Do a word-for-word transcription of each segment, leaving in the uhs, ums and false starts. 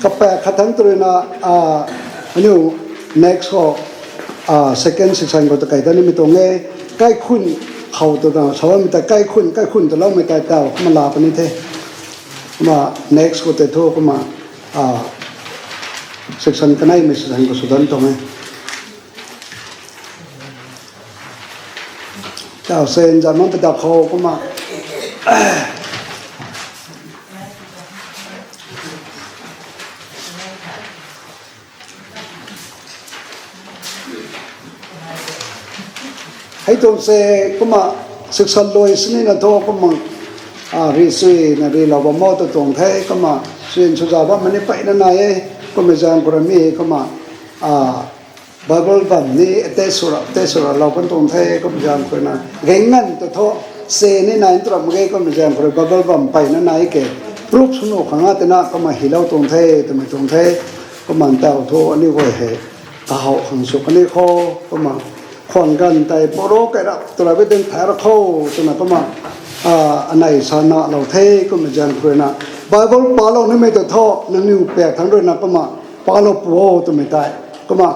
Kapaek khat thangc tw ruina, aniu next khou, second section khou ta kai ta nimei tuang e. Kaikhun khou twna sa bammei tei kaikhun, kaikhun taloumei tei taw kumna la puni the. Kumna next khou tei thu kumna section kaneimei section khou sw dan tuang e. Taw sen zan man padak khou kumna hei tuang se kumna section lui sinina thu kumna ri suina rilou bam mo tw tuang the. Kumna suin sw za bammei ni peyna nai e. Kumna zaeng khou rui mi kumna Bible bam ni ate sw ra, ate sw ralou kan tuang the. Kumna zaeng khou ruina gay nganv ta thu se ni nai nturam ge. Kumna zaeng khou rui Bible bam peyna nai ke, proof sw nuh khang a tina kumna hilou tuang the twmei tuang the. Kumna taw thu aniu guay hei kahaw khang sw kani khou kumna khwan ganv tei poro kai rap tw ra bi ding thay ra kho twna kumna anei sa nalou the. Kumna zaeng khou ruina Bible palou nimei ta thu nangniw paek thangc ruina kumna palou pu o twmei tei kumna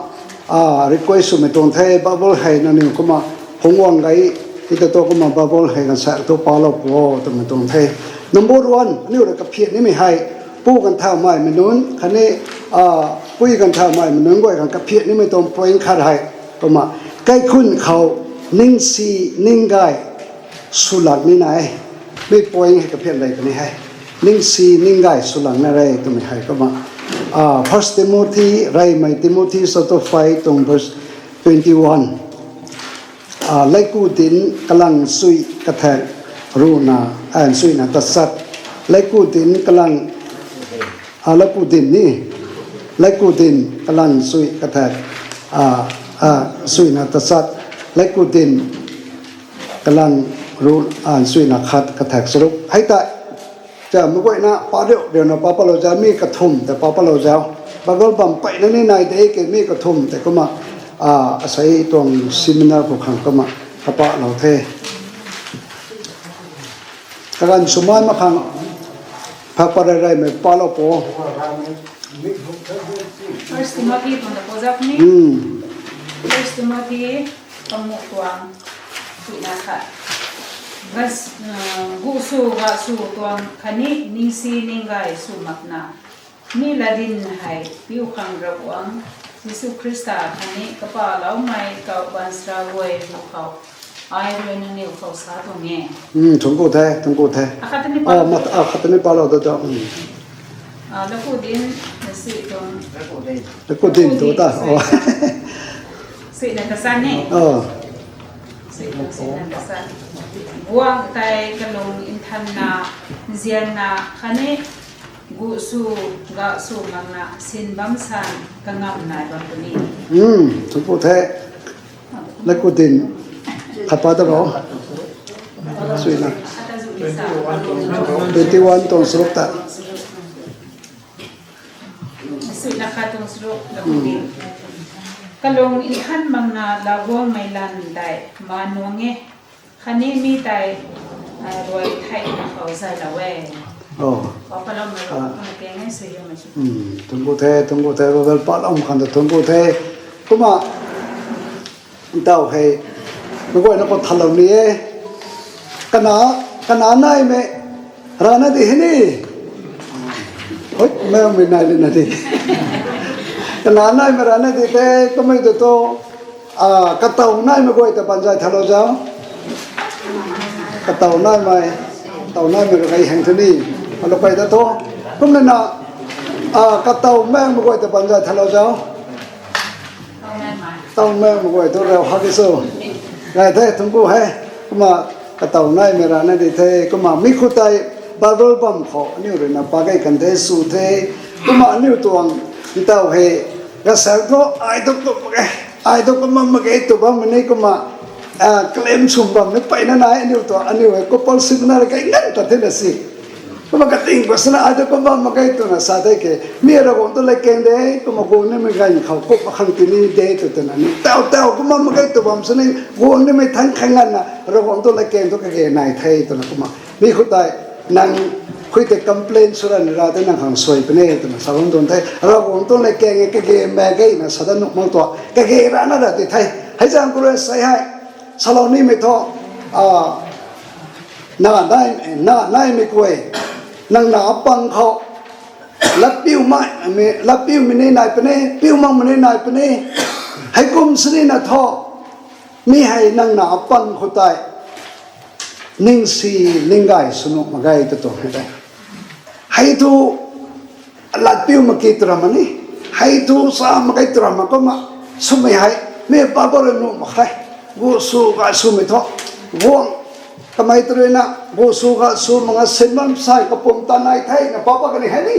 request swmei tuang the. Bible hei nangniw kumna phungc guang gay, hei ta thu kumna Bible hei ganvsaekc thu palou pu o twmei tuang the. Number one, aniu rui kaphiat nimei hei pu ganv thauhmei mei nunc khatni pui ganv thauhmei mei nunc guay khang kaphiat nimei tuang point khat hei kumna kaikhun khou ningsi ninggay swlak ni nai. Mi point hei kaphiat lei kani hei, ningsi ninggay swlak na re twmei hei kumna First Timothy, reymei Timothy chapter five tuang verse twenty one. Laiku dinc kalang sui kathaek ruhna, nsuina tachat. Laiku dinc kalang, laiku dinc ni, laiku dinc kalang sui kathaek, suina tachat. Laiku dinc kalang ruh, nsuina khat kathaek charuk hei tei ta meic guayna pa riu riuna pa palou zau, mi kathumh tei pa palou zau. Bible bam peyna ni nai de ke, mi kathumh tei kumna asei tuang seminar khou khang kumna kapalou the. Kaganv swmai mak khang phak pat rey reymei palou pu. First Timothy tuang ta pu zak ni. First Timothy panguh tuang suina khat. Guh sw, gah sw tuang khatni ningsi ninggay sw makna, mi latdyn hei piu khang Ravguangc Jisu Khrista khatni kapahloumei kauh baanchara guay ruc khou ai rui nangniw khou sa tuang e. Thungc ku the, thungc ku the. Akhat ni palou ta ta. Laiku dinc, si tuang, laiku dinc tu ta. Suina tachat ni. Guang tei kalung nthanna, nzianna khatni guh sw, gah sw makna sin bam san kangam nai bam puni. Thungc ku the. Laiku dinc khat pa ta ro. Suina twenty one tuang charuk ta. Suina khat tuang charuk, laiku dinc. Kalung nthan makna lauguangmei lan tei ma nuang e, khatni mi tei ruai theina khou zaylou e. Paloumei ru, thungc ku the, thungc ku the, Bible paloumei khang ta thungc ku the. Kumna ntaw hei meic guayna khou thalou ni e. Kana, kana naimei rana di hei ni. Hei, mei mei nai lina di. Kana naimei rana di the, kamei tu tu, katow naimei guay ta baanzay thalou zau. Katow naimei, katow naimei rui kai heng thu ni. Alou kai ta thu. Kumna na, katow mei mei guay ta baanzay thalou zau. Tawmei mei guay tu rau hak e so. Nai the, thungc ku he. Kumna katow naimei rana di the. Kumna mi khou tei Bible bam khou aniu ruina pa gay kan the, sw the. Kumna aniu tuang ntaw hei, gasak thu ai tu kum mak ge, ai tu kum mak ge tw bammei ni kumna claim sw bam ni peyna nai. Aniu tuang, aniu hei couple seminar kai nganv ta thena si. Kumna kating khou sana ai tu kum mak ge twna sa the ke. Mi Ravguangc tu latkaeng de, kumna guang nimei ganv khou kum khang tini de tw twna ni. Taw taw kum mak ge tw bam sini guang nimei thangc khang nganvna Ravguangc tu latkaeng tu kage nai the twna kumna. Mi khou tei nang Khui tei complain sw ra ni ra tei nang khang suai puni twna sa bam tuang the. Ravguangc tuang le keng e kage ma ge na sa dat nuh mak tuang. Kage rana ra ti the. Hei zaeng khou rui sei hei. Salou nimei thu, a, na nai, na naimei guay, nang na apang khou, latpiumei, latpiumei ni nai puni, piu makmei ni nai puni, heikum sini na thu, mi hei nang na apang khou tei, ningsi, ninggay sw nuh mak ge ta tuang hei de. Hei thu, latpiu mak ki twra mak ni. Hei thu sa mak ge twra mak kumna. Swmei hei, mi Bible rui nuh mak khe. Gu sw ga swmei thu. Guang, kamei tw rui na, gu sw ga sw mak nga sin bam sai kapumtan nai the na pa pa kani hei ni.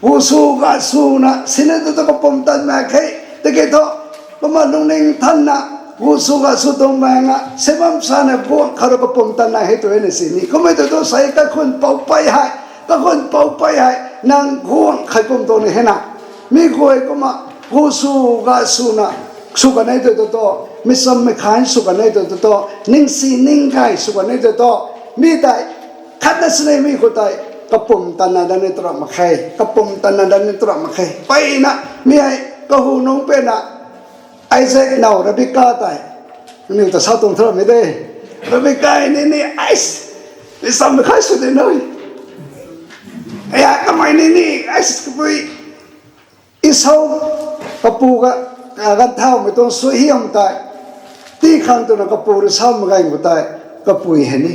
Gu sw ga swna, sini tu tu kapumtan mak khe. Tiki thu, kumna lungning thanna, gu sw ga sw tuang mak nga, sin bam sa na guang khat rui kapumtan nai hei tu e na sini. Kummei tu tu sei kakhun pou pei hei, kakhun pou pei hei, nang guang khai kum tuang ni hei na. Mi guay kumna, gu sw ga swna, sw kanei tu tu tu, mi sam mi khan sw kanei tu tu tu, ningsi ninggay sw kanei tu tu, mi tei, khatna sini mi khou tei, kapumtan na dat ni twra mak khe, kapumtan na dat ni twra mak khe. Peyna, mi hei, kahunungc peyna, Isaac now Rebecca tei, niw ta sa tuang thura mei de. Rebecca ni ni, ais, mi sam mi khai sw de nui. Aya, kamei ni ni, ais, kapui, Esau, kapu ga, a, ganv thaumei tuang suaihiam tei, tii khang twna kapu rui sa mak ge khou tei, kapui hei ni.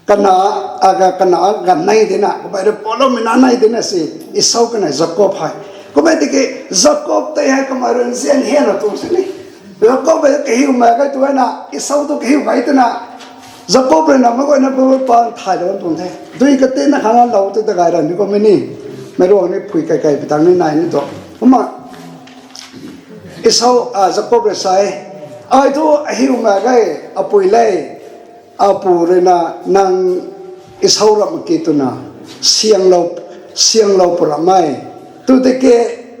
Kana, a, ga, kana, ganv nei dina, kamei rui paloumei na nei dina si, Esau kanei Jacob hei. Kummei tiki, Jacob tei hei kamei rui nzian hianna tuang sini. Jacob hei kahiu mak ge tu na, Esau tu kahiu mak twna. Jacob rui na mak guayna bu pan thaylou tuang the. Dui katinna khang lou tu ta gay ra ni kummei ni. Meic ruang ni phui kai kai pi tang ni nai ni tu. Kumna, Esau, a, Jacob rui sa e, ai thu ahiu mak ge, apui le, apu rui na nang Esau ram ki twna, sianglou, sianglou pw ramei. Tu tiki,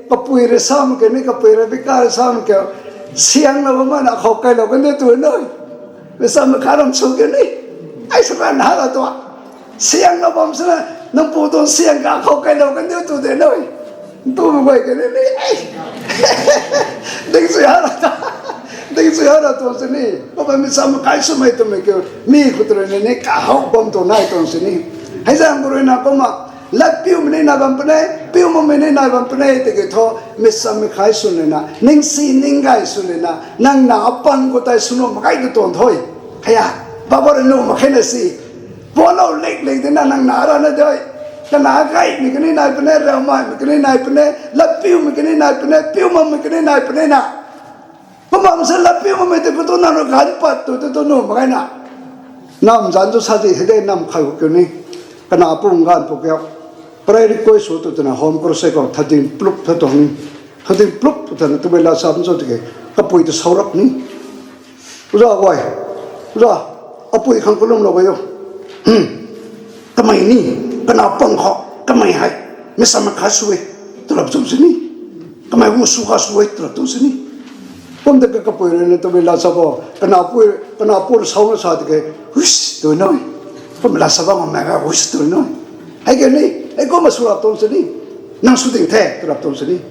kapui rui sa mak ki ni, kapui Rebecca rui sa mak ki, sianglou bam na khou kailou kan de tu nui. Mi sam mi kha ram sw ki ni. Ai sa kan ha la tu. Sianglou bam sina, nang pu tuang siang ka khou kailou kan de tu de nui. Tu mei guay ki ni ni, ei. Ding sui ha ra ta. Ding sui ha ra tuang sini. Kumna mi sam mi kha swmei twmei kiu. Mi khou tu rui ni ni kahou bam tuang nai tuang sini. Hei zaeng khou rui na kumna, latpiumei ni nai bam puni, piu makmei ni nai bam puni, tiki thu, mi sam mi khai sw lena, ningsi ninggay sw lena, nang na apang khou tei sw nuh mak ge tu tuang thu. Hei a, Bible rui nuh mak khe na si. Puanclou lik lik dina nang na rana de. Kana gaymei kani nai puni, ravmaimei kani nai puni, latpiumei kani nai puni, piu makmei kani nai puni na. Kumna se latpiu makmei tei khou tu nang rui ganv pat tu tu tu nuh mak ge na. Nam zanc tu sa di hei de nam khai khou kiu ni. Kana pu ganv pu kiu. Prayer request sw tu twna home crusade khou thirteen plup tha tuang ni. Thirteen plup twna twmei la sa bam cho tiki. Kapui tu sau rap ni. Uza guay. Uza. Apui khang kalumlou guay o. Kamei ni, kana pang khou, kamei hei, mi sam mi kha sw e, twrap tuang sini. Kamei gu sw kha sw e, twrap tuang sini. Kum de ka kapui rui ni twmei la sa bo, kana pui, kana pui rui sau na sa tiki, huish, tw nui. Kum la sa bam mak ga, huish, tw nui. Hei ke ni, hei kumna sw rap tuang sini. Nang sw ding the, twrap tuang sini.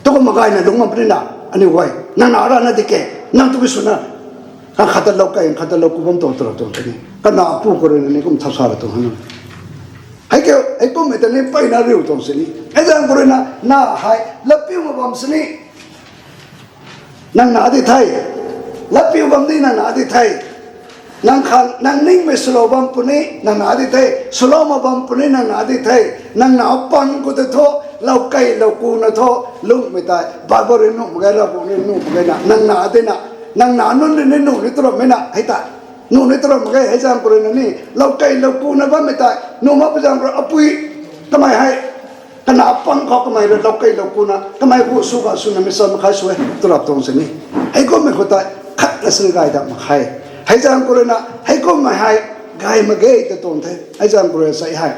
Tu kum mak gayna lungc bam puni na, aniu guay. Nang na rana di ke, nang tu ki swna. Kan khat ta lou kai, khat ta lou ku bam tuang twrap tuang sini. Kana pu khou rui ni kum thau sa ra tuang hanu. Hei ke, hei kummei ta ni peyna riu tuang sini. Hei zaeng khou rui na, na hei, latpiu mak bam sini. Nang na di the. Latpiu bam di nang na di the. Nang khan, nang ningmei swlou bam puni, nang na di the. Swlou mak bam puni, nang na di the. Nang na pang khou tei thu, lou kai lou ku na thu, lungmei tei. Bible rui nuh mak ge, Ravguangc rui nuh mak ge na. Nang na di na. Nang na nunc rui ni nuh ni twrammei na. Hei ta. Nuh ni twram mak ge, hei zaeng khou rui na ni, lou kai lou ku na bammei tei, nuh mak pu zaeng khou rui apui, kamei hei, kana pang khou kamei rui lou kai lou ku na, kamei gu sw ga sw na mi sam mi khai sw e, twrap tuang sini. Hei kummei khou tei, khatna sini gay dat mak khe. Hei zaeng khou rui na, hei kummei hei, gay mak ge ta tuang the, hei zaeng khou rui sei hei.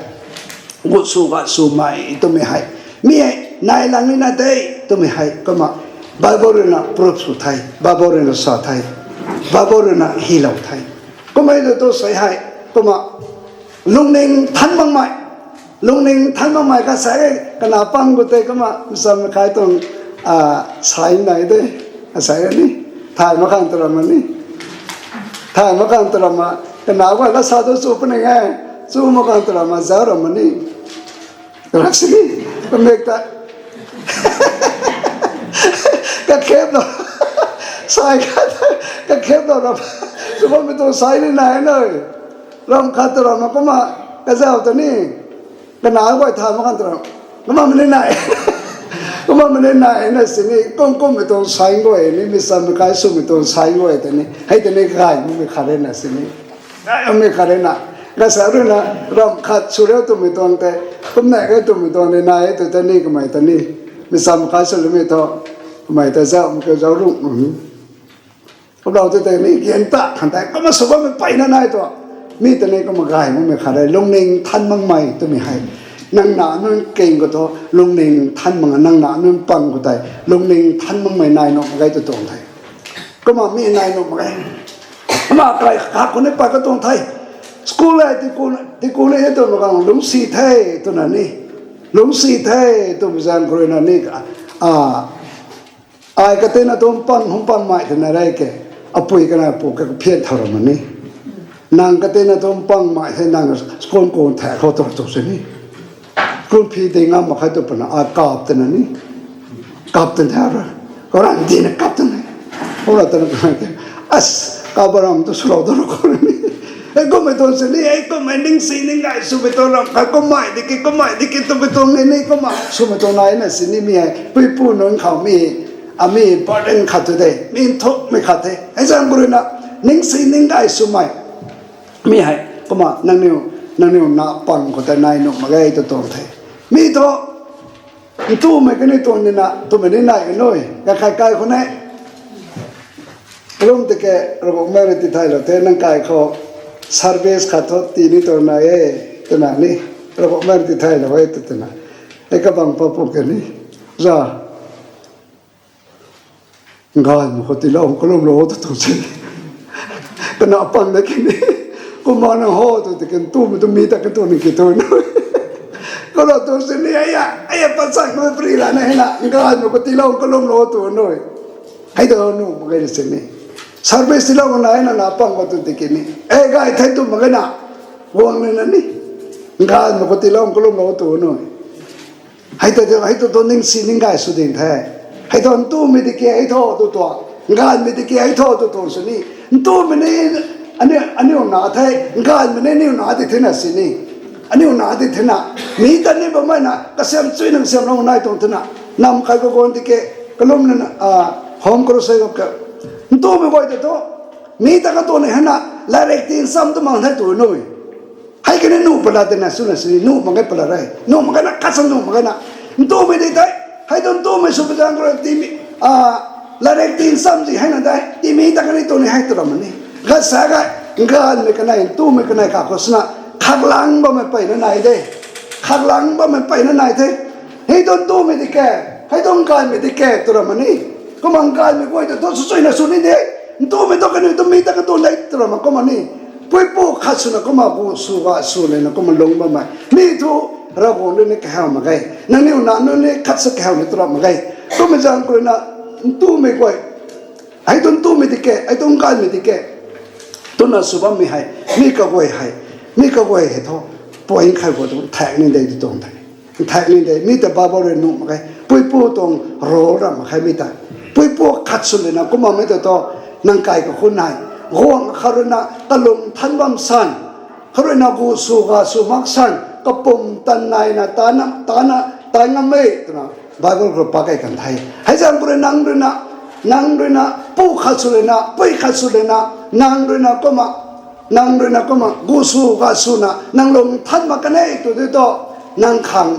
Gu sw ga swmei twmei hei. Mi hei, nai lang ni na de, twmei hei, kumna, Bible rui na proof sw the, Bible rui na sa the, Bible rui na hilou the. Kummei tu tu sei hei, kumna, lungning than makmei, Lungning than makmei kasa e, kana pang khou tei kumna, msam kai tuang, a, sai nai de, asai ni, thay mak khang tw ram ni, thay mak khang tw ram, kana guay la sa tu chu puni e, chu mak khang tw ram, zauc ram ni, rak sini, kamek ta, kakhep lo, sai khat, kakhep lo ram, chu bammei tuang sai ni nai nai. Ram khat tw ram kumna, kazauh ta ni, kana guay thay mak khang tw ram, kumna mani nai, kumna mani nai na sini, kum kummei tuang sai guay ni, msam kai swmei tuang sai guay ta ni, hei ta ni gay makmei khat rui na sini, gay makmei khat rui na, kasa rui na, ram khat sw riu twmei tuang tei, kumna kai twmei tuang ni nai tu ta ni, kamei ta ni, msam kai sw lumei thu, kamei ta zauc, mkeu zauc rung, Kumlou tu tei mi gian ta khang tei, kumna sw bammei mpeyna nai tu. Mi ta ni kumna gay makmei khat e, lungning than makmei twmei hei. Nang na nunc king khou thu, lungning than mak, nang na nunc pang khou tei, lungning than makmei nai nuh mak ge tu tuang the. Kumna mi nai nuh mak ge. Kumna kai kha khou ni pat katuang the. School e, tiku, tiku ni e twmei khang lungcsi the, twna ni. Lungcsi the, twmei zaeng khou rui na ni, a, ai katina tuang pang, hum pang mei twna rei ke, apui kana pu ka phian thau ram ni. Nang katina tuang pang mei the nang school khou thak khou tu tu sini. School fee dei ngam mak khe tu puna, a kap twna ni. Kap twna ra. Khou ran dina kap twna. Khou ra twna kap ke. As, kap ram tu swlou tu ra khou ni. Hei kummei tuang sini, hei kummei ningsi ning gay swmei tuang ram, kha kummei diki, kummei diki twmei tuang ni ni, kumna swmei tuang nai na sini mi hei, puipu nunc khou mi, a mi burden khat tu de, mi nthukmei khat the. Hei zaeng khou rui na, ningsi ning gay swmei. Mi hei, kumna nangniw, nangniw na pang khou tei nai nuh mak ge tu tuang the. Mi thu, ntumei kani tuang ni na, twmei ni nai nui, kakhai kai khou ne. Rum tiki, Ravguangc mei rui tithaylou the, nang kai khou service khat thu tii ni tuang nai e, twna ni, Ravguangc mei rui tithaylou e, tw twna. E kabang pa pu ke ni, za. Gaymei khou tiilou kalumlou tu tu se. Kana pang da kini. Kumna nang ho tu tiki ntumei tu mi ta katuang ni ki tu nui. Kalou tu sini aya, aya pachak nui pri lana hei na, gaymei khou tiilou kalumlou tu nui. Hei tu nuh mak ge sini. Service tiilou na hei na, na pang khou tu tiki ni. E gay the tu mak ge na. Guang ni na ni. Gaymei khou tiilou kalumlou tu nui. Hei ta, hei tu tu ningsi ning gay sw ding the. Hei tu ntumei tiki hei thu tu tuang, gaymei tiki hei thu tu tuang sini. Ntumei ni, aniu, aniu na the, gaymei ni aniu na di thena sini. Aniu na di thena. Mi ta ni bammei na, kasiam chui nang siamlou nai tuang thena. Nam kai khou guang tiki, kalum na, a, home crusade khou ka. Ntumei guay ta tu, mi ta katuang ni hei na, latrik tii nsam tu mang the tu nui. Hei kani nuh pala twna swna sini, nuh mak ge pala re. Nuh mak ge na, khat sa nuh mak ge na. Ntumei di tei, hei tu ntumei sw pui zaeng khou rui tiimei, a, latrik tii nsam zi hei na tei, tiimei ta kani tuang ni hei tw ram ni. Khat sa gay, gaymei kanei, ntumei kanei kha khou swna, khaklang bammei mpeyna nai de. Khaklang bammei mpeyna nai the. Hei tu ntumei di ke, hei tu gaymei di ke tw ram ni. Kumna gaymei guay ta tu sw chuina sw ni de. Ntumei tu kaniw tu mi ta katuang de tw ram kumna ni. Puipu khat swna kumna gu sw ga sw lena kumna lung bammei. Mi thu Ravguangc rui ni kahaw mak ge. Nangniw na nunc ni khat sa kahaw ni tw ram mak ge. Kummei zaeng khou rui na ntumei guay. Hei tu ntumei di ke, hei tu gaymei di ke. Twna sw bammei hei. Mi kaguay hei. Mi kaguay hei thu. Point khat khou tu thak ni de tu tuang the. Thak ni de, mi ta Bible rui nuh mak ge. Puipu tuang role ram mak khe mi ta. Puipu khat sw lena kumna mi ta tu, nang kai khou khun nai. Guang khat rui na kalung than bam san. Khat rui na gu sw ga sw mak san. Kapum tan naina, tana, tana, tai ngam e, twna. Bible khou pak kei kan the. Hei zaeng khou rui nang rui na, nang rui na, pu khat sw lena, pui khat sw lena, nang rui na kumna, nang rui na kumna, gu sw ga swna, nang lung than mak kan e tu di tu, nang khang,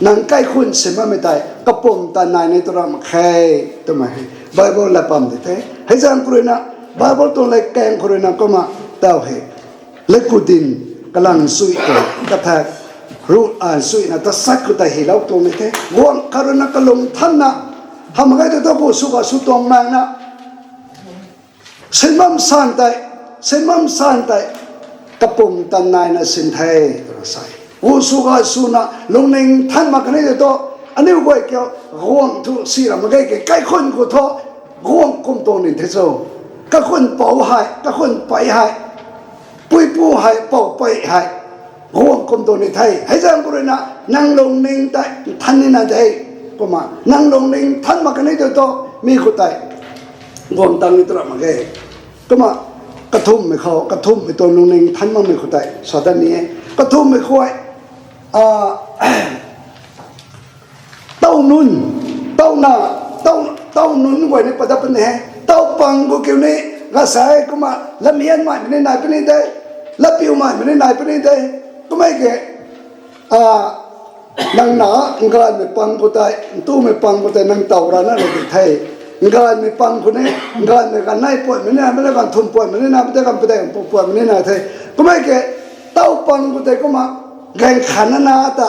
nang kaikhun sin bammei tei, kapum tan nai ni tw ram mak khe, twmei hei, Bible la pam di the. Hei zaeng khou rui na, Bible tuang lei kaeng khou rui na kumna, tau hei. Leikudin, kalang sui tei, kathak, ru an suina, tasat khou tei hylou tuang ni the. Guang khat rui na kalung thanna, hamh mak ge tu tu gu sw ga sw tuang nai na. Sin bam san tei, sin bam san tei, kapum tan naina sin the, twna sa e. Hu sw ga swna lungning than mak kani de tu, aniu guay kiu guang thu si ra mak ge ke, kaikhun khou thu guang kum tuang ni the cho. Kaikhun pou hei, kaikhun pei hei, puipu hei, pou pei hei, guang kum tuang ni the. Hei zaeng khou rui na, nang lungning tei than ni na de. Kumna, nang lungning than mak kani de tu, mi khou tei guang tang ni tu ra mak ge. Kumna, kathumhmei khou, kathumhmei tuang lungning than makmei khou tei sa dat ni e. Kathumhmei khou, a, taw nunc, taw na, taw, taw nunc guay ni pat dat puni he. Taw pang khou kiu ni, gasai kumna, lamhianmei mei ni nai puni de, latpiumeimei ni nai puni de. Kummei ke, a, nang na, nganvmei pang khou tei, ntumei pang khou tei nang taw rana lou di the. Nganvmei pang khou ni, nganvmei ganv nei puatmei ni nai, mei ganv thum puatmei ni nai, mei ganv padeih puatmei ni nai the. Kummei ke, taw pang khou tei kumna, gaengc khat na na ta,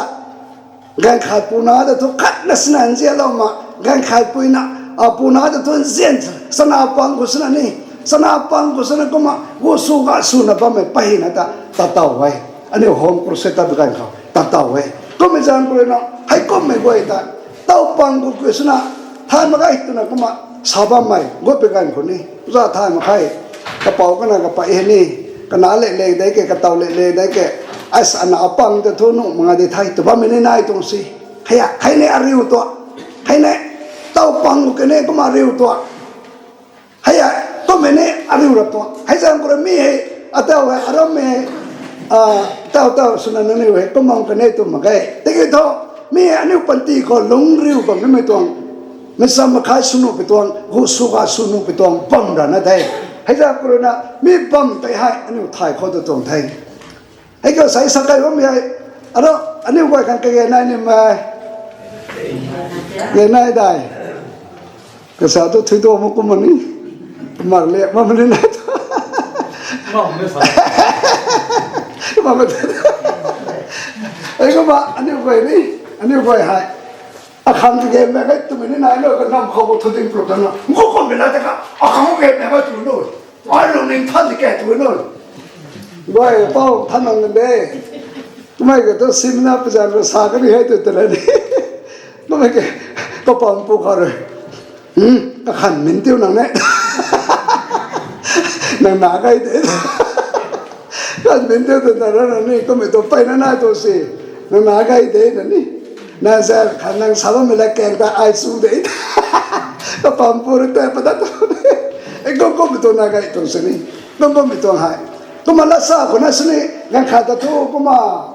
gaengc khat pu na ta thu khatna sina nzianlou ma, gaengc khat pui na, a, pu na ta thu nzian, chana pang khou swna ni, chana pang khou swna kumna, hu sw ga swna bammei pahina ta, ta taw e. Aniu home crusade ta bi ganv khou, ta taw e. Kummei zaeng khou rui na, hei kummei guay ta, taw pang khou kiu swna, thay mak ge twna kumna, sa bammei, guay pi ganv khou ni, za thay mak khe, kapou kana kapei hei ni, kana le le de ke, kataw le le de ke, ai sa na pang ta thu nuh mak nga di the, tw bammei ni nai tuang si. Hei a, hei ni ariu tua. Hei ni, taw pang khou kiu ni kumna ariu tua. Hei a, kummei ni ariu ra tua. Hei zaeng khou rui mi hei, ataw hei, arammei hei, a, taw taw swna nangniw hei, kum bam kani tw mak ge. Tiki thu, mi hei aniu panty khou lungc riu bam nimei tuang, meic cham makhai sw nuh pi tuang, hu sw ga sw nuh pi tuang bam ra na de. Hei zaeng khou rui na, mi bam tei hei, aniu thay khou tu tuang the. Hei kiu sai sa kai bammei hei, aro, aniu guay khang kage nai nimei, ge nai dai. Kasa tu thuy tu mak kum ma ni, mak le mak ma ni nai tu. Mak ma tu. Hei kumna, aniu guay ni, aniu guay hei, akhang kage mei kai twmei ni nai lo, kanam khou thu ding plup tana, ngu kummei na ta ka, akhang kage mei kai tw lo. Ai lungning than di ke tw lo. Guay pou than nang de. Kummei ke tu seminar pui zaeng rui sa kani hei tu tw la ni. Kummei ke, kapang pu kha rui, hmm, kakhan min tiu nang ne. Nang na kai de. Khan min tiu tu na ra na ni, kummei tu peyna nai tu si. Nang na kai de na ni. Nang sa khan nang sa bammei la kaeng ta ai su de. Kapang pu rui ta pat dat tu. E kum kummei tuang na kai tuang sini. Kum kummei tuang hei. Kumna lasa khou na sini, ganv khat ta thu kumna,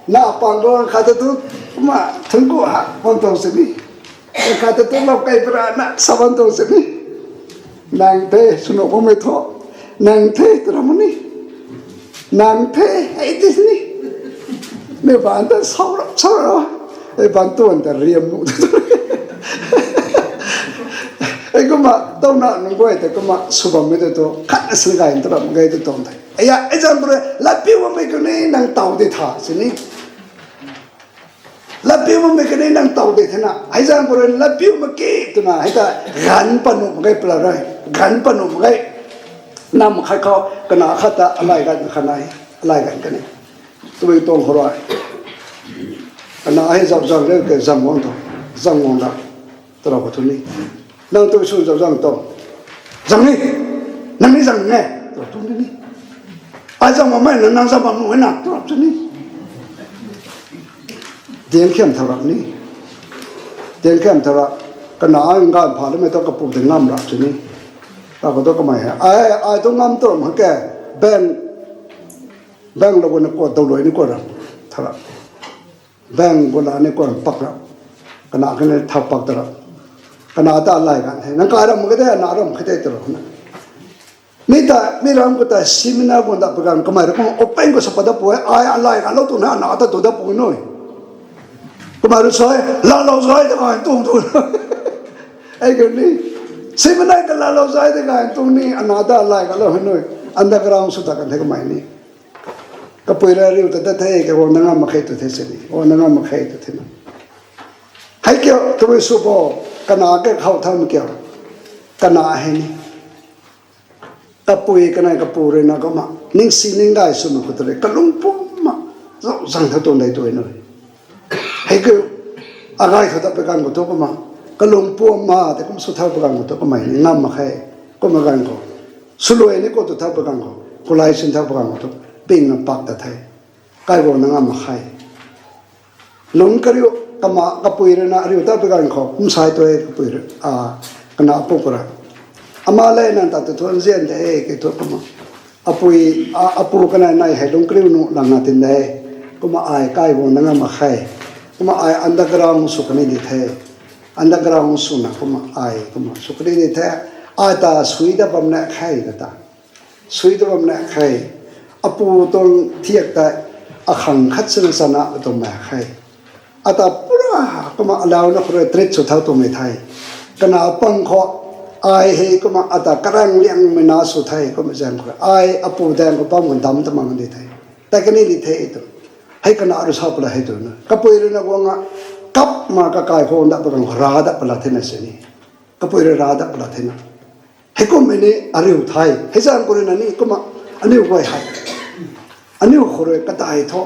na pang khou ganv khat ta thu kumna, thun ku ha, bam tuang sini. Ganv khat ta thu lou kai pra na, sa bam tuang sini. Nang the, swnuh bammei thu. Nang the, tw ra ma ni. Nang the, hei di sini. Mi baan ta sau ra, sau ra. Hei baan tuan ta riam nuh tu. Hei kumna, taw na nunc guay tei kumna, sw bammei tei tu, khatna sini gay tu ram gay tu tuang the. Aya, example, latpiu bammei kani nang taw di tha, sini. Latpiu bammei kani nang taw di thena. Hei zaeng khou rui latpiu mak ki twna, hei ta ganv pat nuh mak ge pla rui. Ganv pat nuh mak ge. Nam khat khou, kana khat ta, alay ganv khat nai, alay ganv kani. Tabui tuang khou rui. Kana hei zauc zang le ke zang guang tu. Zang guang da. Tw ra khou thu ni. Nang tu sw zauc zang tu. Zang ni. Nang ni zang e. Tw ra tu ni. Ai zang makmei na, nang zang mak nuh e na. Tw ra tu ni. Dian khiam thau ra ni. Dian khiam thau ra. Kana ai nganv pha lamei tu kapu tei ngam ra tu ni. Ra khou tu kamei hei. Ai, ai tu ngam tu mak ke. Bank, bank lou guna kuat, dawluai ni kuat ra. Thau ra. Bank guna ni kuat ra pak ra. Kana kani thau pak ta ra. Kana ta alay ganv the. Nang kai ram khat de, na ram khat de tw ra na. Mi ta, mi ram khou ta seminar guang da pa ganv kamei rui kumna open khou sa pat dat pu e, ai alay ganv lou tu na, ana ta tu dat pu nui. Kamei rui sa e, laalou zay ta ganv tuang tu. Hei kani, seminar ka laalou zay ta ganv tuang ni, ana ta alay ganv lou hei nui. Underground sw ta kan the kamei ni. Kapui ra riu ta dat the, ka guang na ngam mak khe tu the sini. Guang na ngam mak khe tu the na. Hei kiu, tabui sw bo, kana ke khou tham kiu. Kana hei ni. Kapui kanei kapu rui na kumna, ningsi ning gay swna khou ta rui, kalung pumna. Zau zang tha tuang dei tu nu. Hei kiu, agay khou ta pui ganv khou thu kumna, kalung puam ma tei kum sw thau pui ganv khou thu kumna ni ngam mak khe. Kumna ganv khou, swluai ni khou tu thau pui ganv khou, kulai sin thau pui ganv khou thu, ping na pak ta the. Kai guang na ngam mak khe. Lungc kariu, kama kapui rui na ariu ta pui ganv khou, kum sai tu e kapui rui, a, kana apu kura. Ama le nang ta tu thuan zian de, ke thu kumna. Apui, a, apu kanei nai hei lungc kariu nu lang na tin de. Kumna ai kai guang na ngam mak khe. Kumna ai underground sw kani di the. Underground swna kumna ai, kumna sw kani di the. Ai ta sui da bam na khe ta ta. Sui da bam na khe. Apu tuang thiak ta akhang khat sina sana tuang ma khe. Ata pura kumna alau na khou rui treat sw thau twmei the. Kana pang khou ai hei kumna ata karang liangmei na sw the kumna zaeng khou. Ai apu daeng khou bam khou dam ta mang di the. Tai kani di the tu. Hei kana aru sa pala hei tu na. Kapui rui na guang a kap ma kakai khou dat pa gang ra dat pala the na sini. Kapui rui ra dat pala the na. Hei kummei ni ariu the. Hei zaeng khou rui na ni kumna aniu guay hei. Aniu khou rui kadai thu.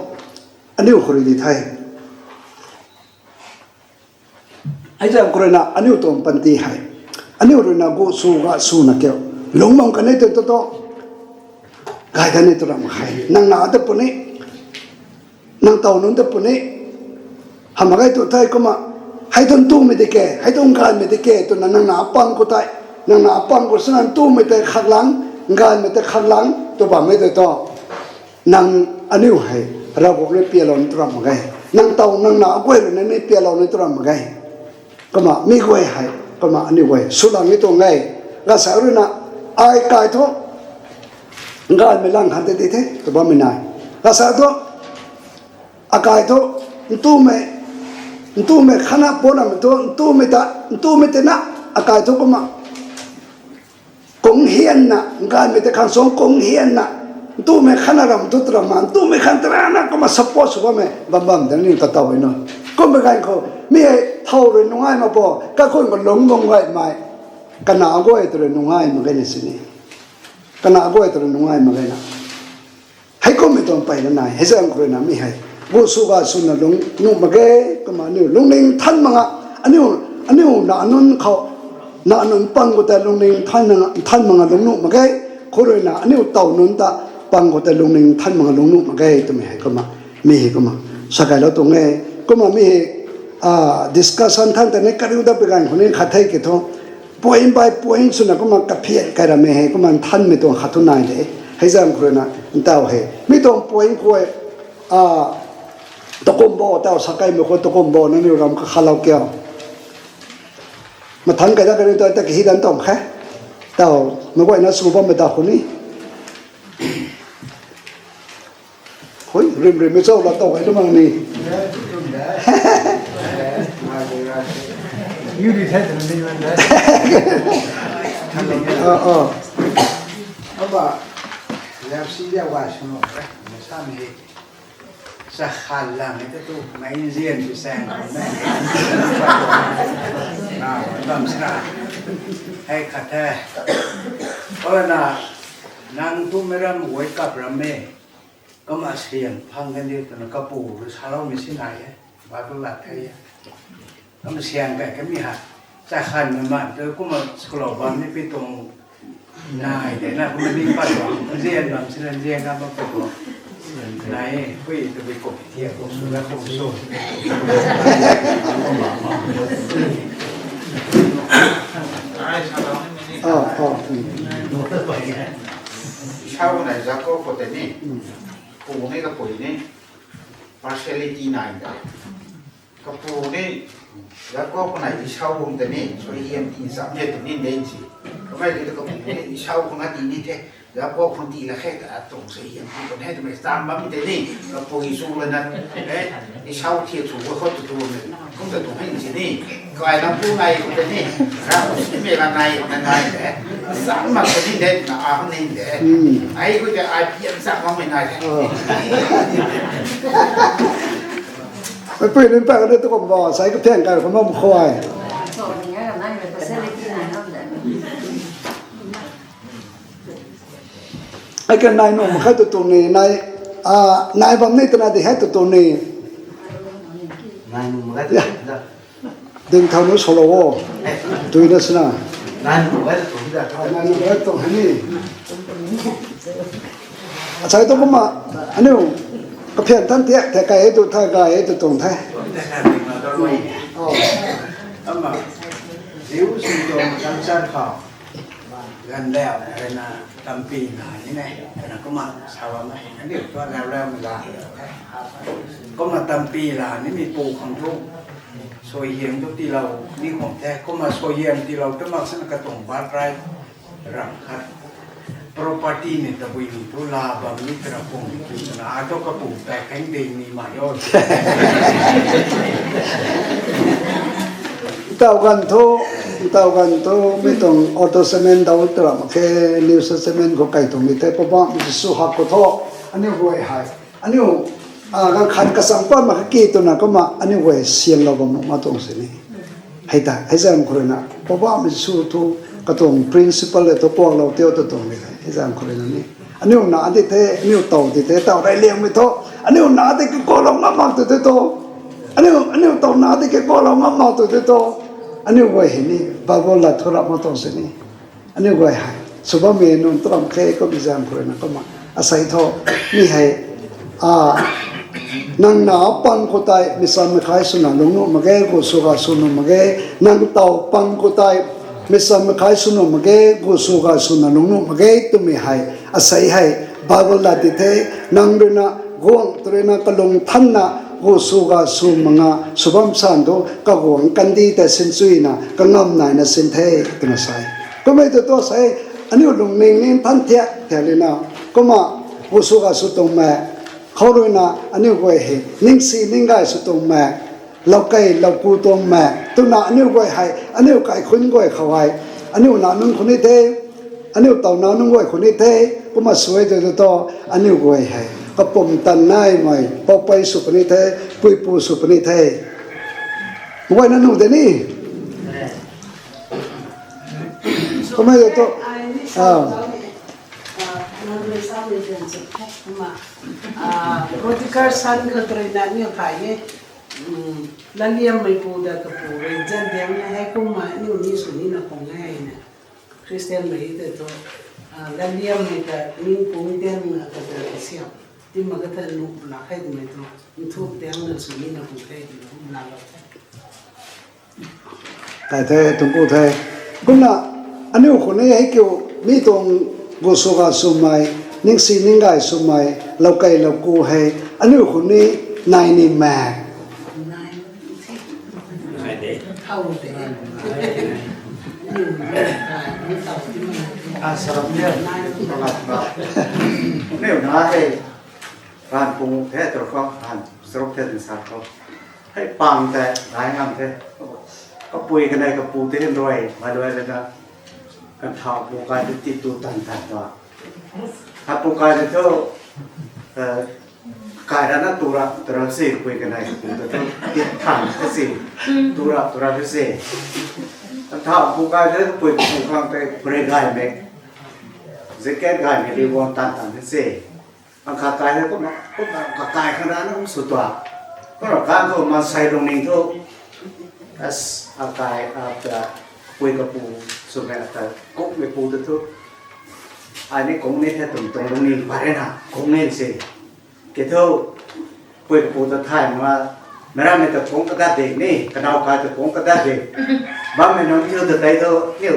Aniu khou rui di the. Hei zaeng khou rui na aniu tuang panty hei. Aniu rui na gu sw ga sw na kiu. Lungc bam kani tu tu tu. Gay kani tu ram khe. Nang na ta puni. Nang taw nunc ta puni. Hamh mak ge tu thei kumna. Hei tu ntumei di ke, hei tu nganvmei di ke, twna nang na pang khou tei. Nang na pang khou sina ntumei tei khat lang, nganvmei tei khat lang, tu bammei tei tu. Nang aniu hei, Ravguangc rui pialou ni tu ram mak ge. Nang taw nang na guay rui na ni pialou ni tu ram mak ge. Kumna mi guay hei, kumna aniu guay, sw lang ni tuang e. Gasa rui na, ai kai thu, nganvmei lang khan tei di the, tu bammei nai. Gasa thu, akai thu, ntumei, ntumei khana puanamei thu, ntumei ta, ntumei tei na, akai thu kumna. Kung hianna, nganvmei tei khang suang kung hianna, ntumei khana ram thu tu ram ma, ntumei khang tarana kumna support sw bammei, bam bam dang ni ta taw e nu. Kummei ganv khou, mi hei thow rui nungai mak bo, kakhun khou lungc bam gaymei, kana guay tu rui nungai mak ge na sini. Kana guay tu rui nungai mak ge na. Hei kummei tuang mpeyna nai, hei zaeng khou rui na mi hei. Gu sw ga swna lungc nuh mak ge, kumna aniu lungning nthan mak nga, aniu, aniu na nunc khou, na nunc pang khou tei lungning nthan mak nga, nthan mak nga lungc nuh mak ge, khou rui na aniu taw nunc ta pang khou tei lungning nthan mak nga lungc nuh mak ge, twmei hei kumna, mi hei kumna, sa kailou tuang e, kumna mi hei, a, discussion than tei ni kariu dat pui ganv khou ni khat the ki thu, point by point swna kumna kaphian kai rammei hei, kumna nthanmei tuang khat thu nai de. Hei zaeng khou rui na, ntaw hei. Mi tuang point khou, a, takumbo, taw sa kaimei khou takumbo, nangniw ram kakhalou kiu. Mathan kai dat kaniw ta, ta kahi dan tuang khe. Taw, meic guayna sw bammei ta khou ni. Hui, rim rim mei chau la taw hei tu mang ni. You did have the name on that. Ah, ah. Aba, lam si dia wa sunu, eh, sa mi. Sa khan lang ni tu, mei nzian si sang, mei. Na, bam sa. Hei khat the. Ola na, nang tu mei ram wake up ram e. Kumna sian phang kan diu twna kapu rui saloumei si nai e. Bible lat the e. Kumna sian kai kami ha. Chai khan mei man tu kumna school bam ni pi tuang nai de na kumna ni pat tuang. Nzian bam si na nzian na bam tu tuang. Nai e, kui tu bi kup tia kup su la kup su. Ah, ah. Isau nai Jakob khou tei ni. Pu ni kapui ni. Partiality nai de. Kapu ni, Jakob kanei Isau bung tei ni, suaihiam ti cham e tw ni de si. Kamei ti kapu ni, Isau khang na ti ni the, Jakob khang ti la khe ta tuang suaihiam ti kan he twmei cham bam tei ni, kapu Isau la na, eh, Isau thiak sw khou tu tu ni, kum ta tuang hei si ni, kai lam pu nai khou tei ni, ra khou si mei la nai, na nai de, cham mak tei ni de, na a hang ni de, ai khou tei ai pian cham mak mei nai de. Mei pui nunc pat ka de tu kum bo, sai ka thiang kai khou mam khou ai. Ai kan nai nu mak khat tu tuang ni nai, Ah, nai bam ni twna di hei tu tu ni. Nai nu mak e tu tu da. Ding thau nu solo o. Tui na sina. Nai nu mak e tu tu da. Nai nu mak e tu hei ni. Achai tu kumna, aniu, kaphian than tiak, thek kai e tu, thek kai e tu tuang the. Oh. Ama, ziu sui tuang culture khou. Ganv lau, rui na, tampi na, ni ne, rui na kumna, sa bam na, aniu tu lau lau na la. Kumna tampi la, ni mi pu khang tu. Suaihiam tu tiilou, ni khang the, kumna suaihiam tiilou, tu mak sana katuang birthright. Ram khat. Property ni tabui ni tu la bam ni tara pung ni tu na, a tu kapung tai khang ding ni mai o. Tau ganv thu, tau ganv thu, mi tuang Old Testament dau tara mak khe, New Testament khou kai tuang ni the, Poubauhmei Jisu hak khou thu, aniu guay hei. Aniu, ah, ganv khat kachang pat mak khe ki twna kumna, aniu guay sianlou bam nuh ma tuang sini. Hei ta, hei zaeng khou rui na, Poubauhmei Jisu thu, katuang principle le thu kuaklou tio tu tuang ni, hei zaeng khou rui na ni. Aniu na di the, aniu tow di the, tau rey liangmei thu, aniu na di kikuaklou ngam mak tu the thu. Aniu, aniu tow na di kikuaklou ngam mak tu the thu. Aniu guay hei ni, Bible la thu rap ma tuang sini. Aniu guay hei, sw bammei nunc tu ram khe kum zaeng khou rui na kumna. Asei thu, mi hei, ah, nang na pang khou tei, mi sam mi khai swna lung nuh mak ge, gu sw ga sw nuh mak ge, nang tow pang khou tei, mi sam mi khai sw nuh mak ge, gu sw ga swna lung nuh mak ge, twmei hei, asei hei, Bible la di the, nang rui na, guang tu rui na, kalung thanna, gu sw ga sw mak nga, sw bam san tu, kaguang kandih tei sinchuina, kangam naina sin the, twna sa e. Kummei tu tu sa e, aniu lungning ning than thiak, thiak lina, kumna, gu sw ga sw tuang mei, khou rui na, aniu guay hei, ningsi ninggay sw tuang mei, loukei louku tuang mei, twna aniu guay hei, aniu kaikhunc guay khou hei, aniu na nunc khou ni the, aniu tow na nunc guay khou ni the, kumna sw e tu tu tu, aniu guay hei, kapumtan naimei, poupei sw puni the, puipu sw puni the. Guay na nuh de ni. Kummei tu tu, ah, Potiphar son khou rui na aniu thay e, lalliammeipu da kapu rui zan diang na hei kumna aniu ni sw nina khang e na. Khristianmei tei thu, ah, lalliammei ta ningkung tiangna kata siam. Tima kata nuh na khe twmei thu, nthuk tiangna sw nina khang the twna kumna lou the. Kai the, tuang ku the. Kumna, aniu khou ni hei kiu, mi tuang gu sw ga swmei, ningsi ninggay swmei, loukei louku hei, aniu khou ni nai ni mei. Aniu na hei, ran pung the, tu khou, ran saruk the, din sa khou. Hei pang tei, dai ngam the. Kapui kanei kapu tei rui, mai rui rui na. Kan thau pu kai tei ti tu tan tan ta. Khat pu kai tei thu, eh, kai rana tu ra, tu ra si, pui kanei kapu tei thu, ti tan ta si. Tu ra, tu ra ta si. Kan thau pu kai tei pui kapu khang tei, pui gaymei. Jacket gaymei di guang tan tan ta si. Ang kakai hei kumna, kumna kakai khang rana kum sw tua. Kumna kan thu maansei lungning thu. As, akai, ata, pui kapu, swmei ata, kungmei pu tu thu. Ai ni kung ni the twmei tuang lungning pat rui na, kung ni si. Ki thu, pui kapu ta thay ma, meic rammei ta kung kadat de ni, kanow kai ta kung kadat de. Bammei nunc thiu ta tei thu, niu.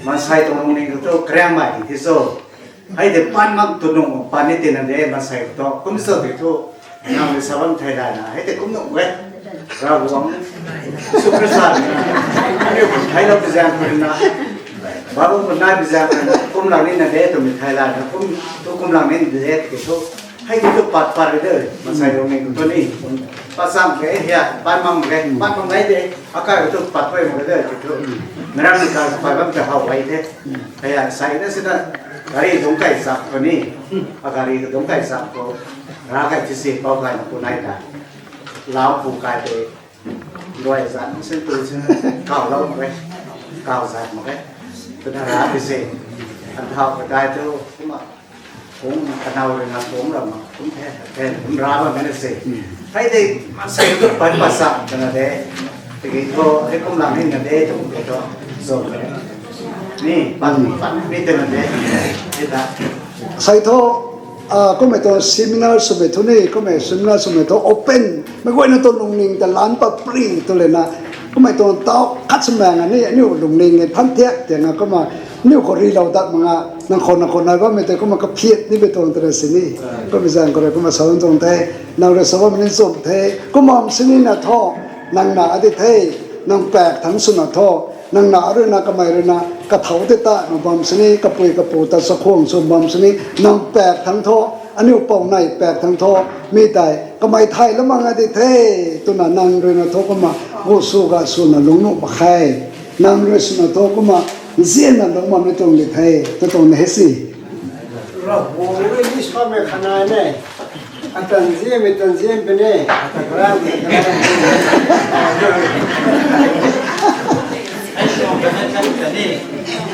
Maansei tuang lungning khou thu kariangmei di the cho. Hei tei pan mak tu nung pan ni tina de maansei khou thu. Kum cho di thu. Nang rui sa bam thei dai na. Hei tei kum nung e. Ravguangc. Jisu Khrista ni na. Aniu kum theilou pi zaeng khou rui na. Bible kum nai pi zaeng khou rui na. Kum lang ni na de twmei thei dai na. Kum, tu kum lang ni na de tiki thu. Hei tei thu pat pat rui de. Maansei lungning khou thu ni. Pat sam ke hia. Pat mak ke. Pat mak nai de. Akai khou thu pat pat mak de tiki thu. Ngarang ni ta pat bam ta how ai the. Kaya sai na sina gari dungc kai zak khou ni, a gari dungc kai zak khou, ra kai ti si pau kai na pu nai ta. Lau pu kai tei, luai zak sin tu sin, kau lou mak e, kau zak mak e. Twna ra ti si, an thau ka dai tu, kumna, kung kanow rui na kung ra mak. Kum the, the, kum ra bam na se. Thei de, ma se tu pan pa sa, kana de. Tiki tho, hei kum lang ni na de, tu ke tho. So, ni, pan, pan, ni te na de. Ni ta. Sai tho, ah, kum e tho seminar swmei thu ni, kum e seminar swmei thu open. Mei guayna tho lungning ta lan pa pri tu le na. Kum e tho tau khat swmei nga ni, aniu lungning e than thiak, tiang nga kum a, aniu khou ri lou dat mak nga, nang khou, nang khou nai bammei tei kumna kaphiat ni be tuang tana sini. Kumna zaeng khou rui kumna sa bam tuang the, nang rui sa bammei ni nchumh the, kumna sini na tho, nang na adi the, nang pak thangc swna tho, nang na rui na kamei rui na, kathau tei ta, na bam sini, kapui kapu ta chakhwang sw bam sini, nang pak thangc tho, aniu pou nei pak thangc tho, mi tei, kamei thay lam mak nga di the, twna nang rui na tho kumna, gu sw ga swna lungnuh mak khe. Nang rui swna tho kumna, nzianna lungc bam ni tuang di the, ta tuang ni he si. Ravguangc rui ni samei khanai ne. Atan zianmei tan zian pe ne. Atan karamei tan karamei.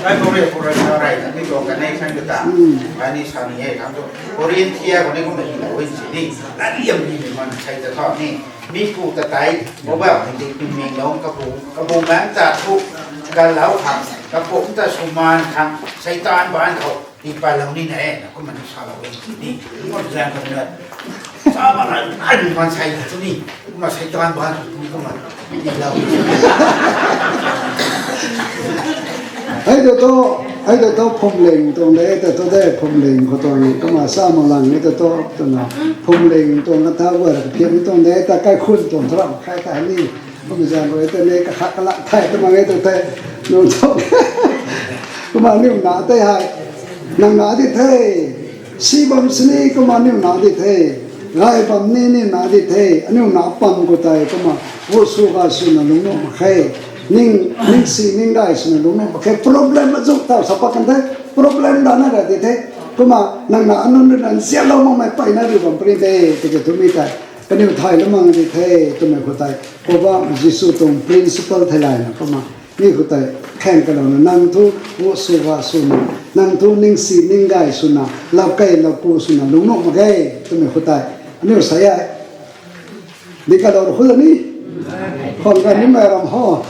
Ai pau rui pura sa rai, mi tuang kanei san kata. Hmm. Ai ni sa ni e, khang tu. Korinthia khou ni kumna hi lou e si ni. Ai yam ni man sai ta tho ni. Mi pu ta tei, mobile ni di pin ming lou, kapu, kapu mang ta thu, kalou khang, kapu ta suman khang, Seitaan baan khou, tii patlou ni na e, na kumna ni salou e, ti ni, kum zaeng khou na, sa ma na, ai, man sai tu ni, kumna Seitaan baan khou ni kumna, ni lou. Hei ta tho, hei ta tho Phwamling tuang de, ta tho de Phwamling khou tuang ni, kumna sa mak lang ni ta tho, twna, Phwamling tuang katha guay ra kaphian ni tuang de, ta kaikhun tuang thu ram khai ta ni, Kumna zaeng rui tei ni kakhat kalak thei twmei e tw the. Nunc tho. Kumna niw na tei hei. Nang na di the. Si bam sini kumna niw na di the. Gay bam ni niw na di the. Aniw na pam khou tei kumna. Gu sw ga swna lungnuh mak khe. Ning, ning si ning gay swna lungnuh mak khe. Problem azu tau sa pat kan the. Problem dana ra di the. Kumna nang na anunc rui na nzianlou makmei peyna ri bam pary de. Tiki twmei tei. Kaniw thay lam mak di the. Twmei khou tei. Poubauhmei Jisu tuang principle theilayna kumna, mi khou tei khang kalouna, nang thu gu sw ga swna, nang thu ningsi ninggay swna, lau kei lau pu swna lungnuh mak ge, twmei khou tei. Aniu sa e. Di kalou khou la ni. Khwan kanimei ram ho.